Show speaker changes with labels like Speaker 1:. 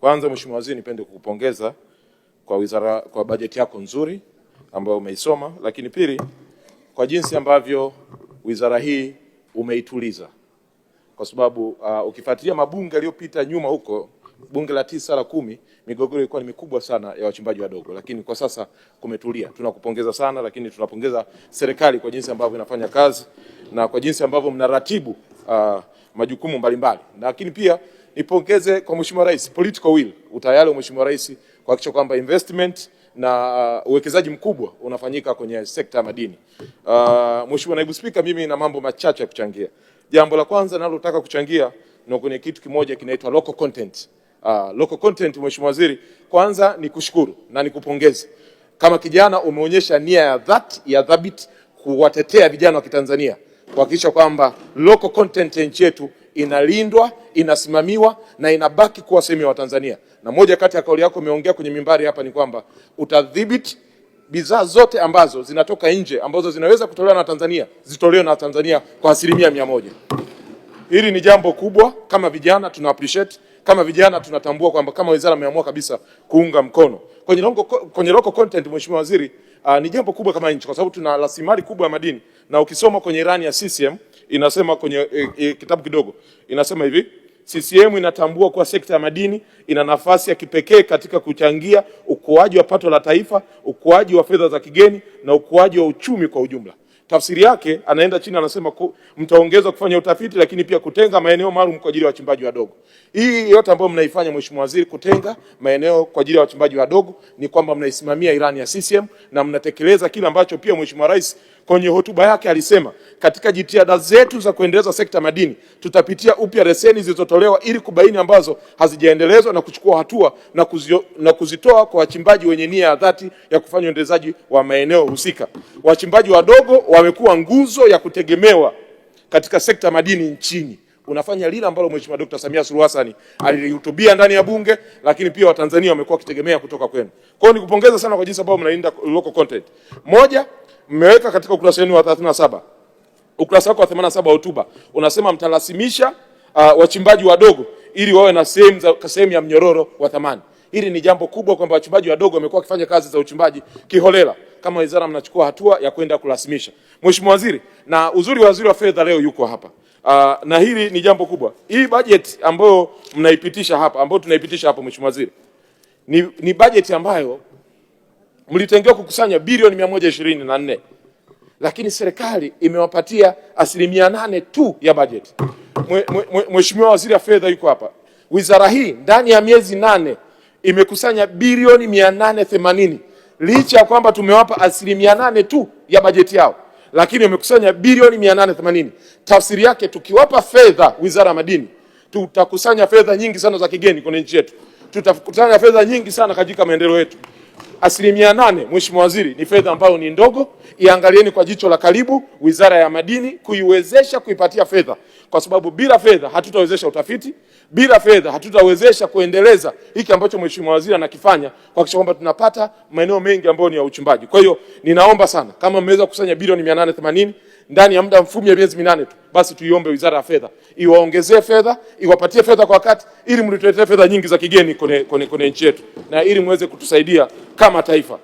Speaker 1: Kwanza Mheshimiwa Waziri, nipende kukupongeza kwa wizara, kwa bajeti yako nzuri ambayo umeisoma, lakini pili kwa jinsi ambavyo wizara hii umeituliza, kwa sababu ukifuatilia mabunge yaliyopita nyuma huko, bunge la 9 la 10, migogoro ilikuwa ni mikubwa sana ya wachimbaji wadogo, lakini kwa sasa kumetulia. Tunakupongeza sana, lakini tunapongeza serikali kwa jinsi ambavyo inafanya kazi na kwa jinsi ambavyo mnaratibu majukumu mbalimbali, lakini pia nipongeze kwa Mheshimiwa Rais, political will, utayari wa Mheshimiwa Rais kuhakikisha kwamba investment na uwekezaji mkubwa unafanyika kwenye sekta ya madini. Mheshimiwa Naibu Spika, mimi na mambo machache ya kuchangia. Jambo la kwanza ninalotaka kuchangia ni kwenye kitu kimoja kinaitwa local content. Local content, Mheshimiwa Waziri, kwanza ni kushukuru na nikupongeze. Kama kijana umeonyesha nia ya dhati ya thabiti kuwatetea vijana wa Kitanzania kuhakikisha kwamba local content ya nchi yetu inalindwa, inasimamiwa na inabaki kuwa sehemu ya Watanzania. Na moja kati ya kauli yako umeongea kwenye mimbari hapa ni kwamba utadhibiti bidhaa zote ambazo zinatoka nje ambazo zinaweza kutolewa na Tanzania zitolewe na Tanzania kwa 100%. Hili ni jambo kubwa, kama vijana tuna appreciate, kama vijana tunatambua kwamba kama wizara imeamua kabisa kuunga mkono kwenye local content. Mheshimiwa Waziri, ni jambo kubwa kama nchi, kwa sababu tuna rasilimali kubwa ya madini, na ukisoma kwenye ilani ya CCM inasema kwenye kitabu kidogo inasema hivi: CCM inatambua kuwa sekta ya madini ina nafasi ya kipekee katika kuchangia ukuaji wa pato la taifa, ukuaji wa fedha za kigeni na ukuaji wa uchumi kwa ujumla. Tafsiri yake anaenda chini anasema mtaongeza kufanya utafiti, lakini pia kutenga maeneo maalum kwa ajili ya wachimbaji wadogo. Hii yote ambayo mnaifanya Mheshimiwa Waziri, kutenga maeneo kwa ajili ya wachimbaji wadogo, ni kwamba mnaisimamia ilani ya CCM na mnatekeleza kile ambacho pia Mheshimiwa Rais kwenye hotuba yake alisema, katika jitihada zetu za kuendeleza sekta madini tutapitia upya leseni zilizotolewa ili kubaini ambazo hazijaendelezwa na kuchukua hatua na kuzitoa kwa wachimbaji wenye nia ya dhati ya kufanya uendelezaji wa maeneo husika. Wachimbaji wadogo wamekuwa nguzo ya kutegemewa katika sekta madini nchini. Unafanya lile ambalo Mheshimiwa Dr. Samia Suluhu Hassan alilihutubia ndani ya Bunge, lakini pia Watanzania wamekuwa wakitegemea kutoka kwenu. Kwa hiyo nikupongeza sana kwa jinsi ambavyo mnalinda local content. Moja, mmeweka katika ukurasa wenu wa 37, ukurasa wako wa 87 wa hotuba unasema mtarasimisha wachimbaji wadogo ili wawe na sehemu ya mnyororo wa thamani. Hili ni jambo kubwa kwamba wachimbaji wadogo wamekuwa wakifanya kazi za uchimbaji kiholela. Kama wizara mnachukua hatua ya kwenda kurasimisha. Mheshimiwa Waziri, na uzuri wa waziri wa fedha leo yuko hapa. Na hili ni jambo kubwa. Hii budget ambayo mnaipitisha hapa, ambayo tunaipitisha hapa Mheshimiwa Waziri, ni budget ambayo mlitengewa kukusanya bilioni 124, lakini serikali imewapatia 8% tu ya budget. Mheshimiwa Waziri wa Fedha yuko hapa. Wizara hii ndani ya miezi 8 imekusanya bilioni 880, licha ya kwamba tumewapa 8% tu ya bajeti yao, lakini wamekusanya bilioni 880. Tafsiri yake tukiwapa fedha Wizara ya Madini, tutakusanya fedha nyingi sana za kigeni kwenye nchi yetu, tutakusanya fedha nyingi sana katika maendeleo yetu. 8% Mheshimiwa Waziri ni fedha ambayo ni ndogo. Iangalieni kwa jicho la karibu Wizara ya Madini kuiwezesha kuipatia fedha, kwa sababu bila fedha hatutawezesha utafiti, bila fedha hatutawezesha kuendeleza hiki ambacho Mheshimiwa Waziri anakifanya kuhakikisha kwamba tunapata maeneo mengi ambayo ni ya uchimbaji. Kwa hiyo ninaomba sana, kama mmeweza kukusanya bilioni 880 ndani ya muda mfupi ya miezi 8 tu, basi tuiombe Wizara ya Fedha iwaongezee fedha, iwapatie fedha kwa wakati, ili mlituletee fedha nyingi za kigeni kwenye nchi yetu na ili muweze kutusaidia kama taifa.